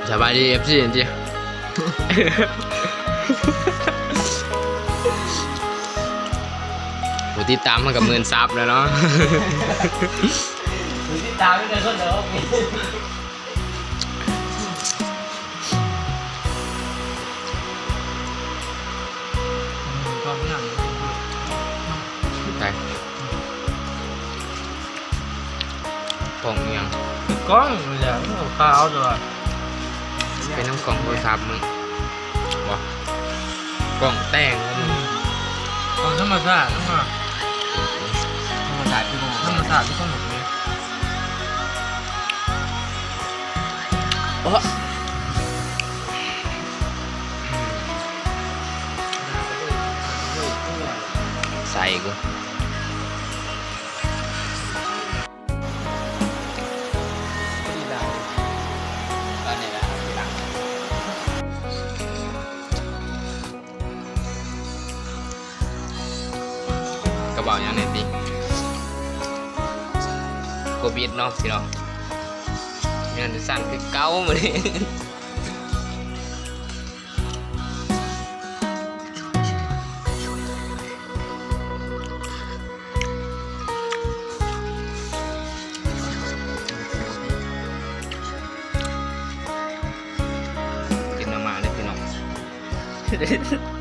ສະບາຍດີ ເອັຟຊີ ເອັນຈີ ຜູ້ຕິດຕາມມັນກໍໝື່ນຊັບແລ້ວເນາະ ຜູ້ຕິດຕາມມີແຕ່ຄົນດຽວ ໃສ່ ກ້ອງອີ່ຫຍັງ? ກ້ອງນີ້ແຫຼະ ໂອ້ ຂາວຕົວະ ເປັນນຳກ້ອງໂທລະສັບມຶງບໍ່? ກ້ອງແຕ່ງ ອືມ ຂອງທຳມະຊາດ ທຳມະ ທຳມະຊາດຄື ທຳມະຊາດຄືຂອງໝົດເລີຍ. ໂອ້ ໃສ່ກູ ກະເວົ້າຫຍັງແດ່ຕິ ໂຄວິດເນາະພີ່ນ້ອງ ເຮືອນສັ່ນຄືເກົ່າມື້ນີ້. ກິນມາມ່າເດີພີ່ນ້ອງ.